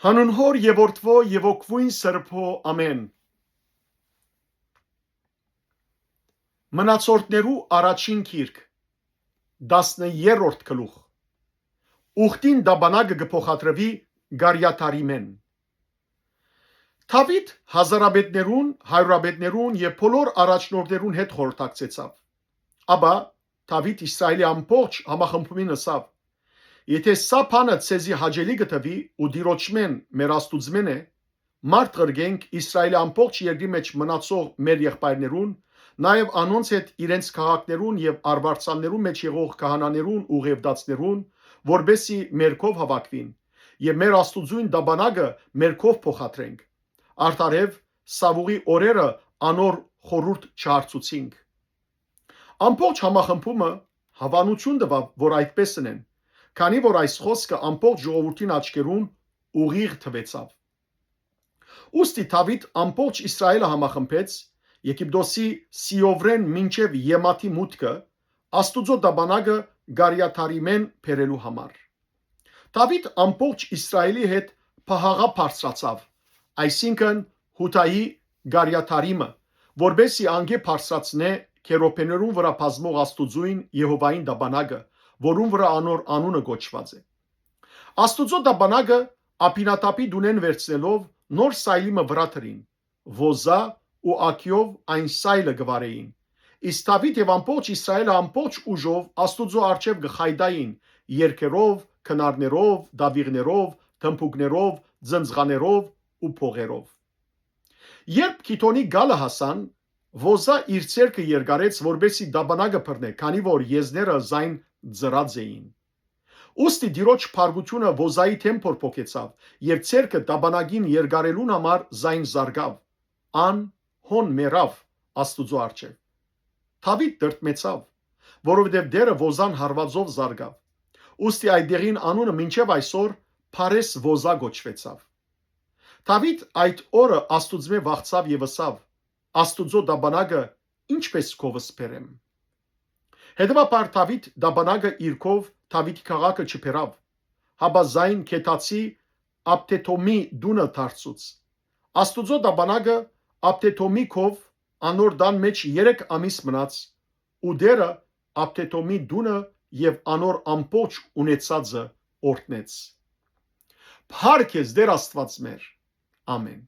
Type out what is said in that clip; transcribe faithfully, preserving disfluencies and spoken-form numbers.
Հանուն Հօր եւ Որդւոյ եւ Հոգւոյն Սրբոյ, ամէն։ Մնացորդներու առաջին գիրք, տասներորդ գլուխ։ Ուխտին դաբանագը կը փոխադրուի Գարիաթարիմէն։ Դաւիթ հազարապետներուն, հարիւրապետներուն եւ բոլոր առաջնորդներուն հետ խորհրդակցեցաւ։ Ապա Դաւիթ Իսրայէլի ամբողջ համախմբումին ըսաւ. «Եթէ սա բանը ձեզի հաճելի կը թուի ու Տիրոջմէն, մեր Աստուծմէն է, մարդ ղրկենք Իսրայէլի ամբողջ երկրի մէջ մնացող մեր եղբայրներուն, նաեւ անոնց հետ իրենց քաղաքներուն եւ արուարձաններուն մէջ եղող քահանաներուն ու ղեւտացիներուն, որպէս զի մեր քով հաւաքուին եւ մեր Աստուծոյն դաբանագը մեր քով փոխադրենք։ Արդարեւ, սաւուղի օրերը անոր խորհուրդ չհարցուցինք»։ Ամբողջ համախմբումը հաւանութիւն տուաւ, որ այդպէս ընեն, քանի որ այս խօսքը ամբողջ ժողովուրդին աչքերուն ուղիղ թուեցաւ։ Ուստի Դաւիթ ամբողջ Իսրայէլը համախմբեց, Եգիպտոսի Սիովրէն մինչեւ Եմաթի մուտքը, Աստուծոյ դաբանագը Գարիաթարիմէն բերելու համար։ Դաւիթ ամբողջ Իսրայէլի հետ Փահաղա բարձրացաւ, այսինքն՝ Յուդայի Գարիաթարիմը, որպէս զի անկէ բարձրացնէ քերոբէներուն վրայ բազմող Աստուծոյն Եհովային դաբանագը, որուն վրայ անոր անունը կոչուած է։ Աստուծոյ դաբանագը Աբինադաբի տունէն վերցնելով նոր սայլի մը վրայ դրին, Ոզա ու Աքիով այն սայլը կը վարէին։ Իսկ Դաւիթ եւ ամբողջ Իսրայէլը ամբողջ ուժով Աստուծոյ առջեւ կը խայտային երկերով, քնարներով, դաւիղներով, թմբուկներով, ձնձղաներով ու փողերով։ Երբ Գիթոնի գալը հասան, Ոզա իր ձեռքը երկարեց, որպէս զի դաբանագը բռնէ, քանի որ եզները զայն ծռած էին։ Ուստի Տիրոջ փառքութիւնը Ոզայի դէմ բորբոքեցաւ եւ ձեռքը դաբանագին երկարելուն համար զայն զարկաւ։ Ան հոն մեռաւ Աստուծոյ առջեւ։ Դաւիթ տրտմեցաւ, որովհետեւ Տէրը Ոզան հարուածով զարկաւ։ Ուստի այդ դեղին անունը մինչեւ այսօր Փարես Ոզա կոչուեցաւ։ Դաւիթ այդ օրը Աստուծմէ վախցաւ եւ ըսաւ. «Աստուծոյ դաբանագը ի՞նչպէս քովս բերեմ»։ Հետեւաբար Դաւիթ դաբանագը իր քով Դաւիթի քաղաքը չբերաւ, հապա զայն Գեթացի Աբդեդոմի տունը դարձուց։ Աստուծոյ դաբանագը Աբդեդոմի քով անոր տան մէջ երեք ամիս մնաց ու Տէրը Աբդեդոմի տունը եւ անոր ամբողջ ունեցածը օրհնեց։ Փառք ես, Տէր Աստուած մեր։ Ամէն։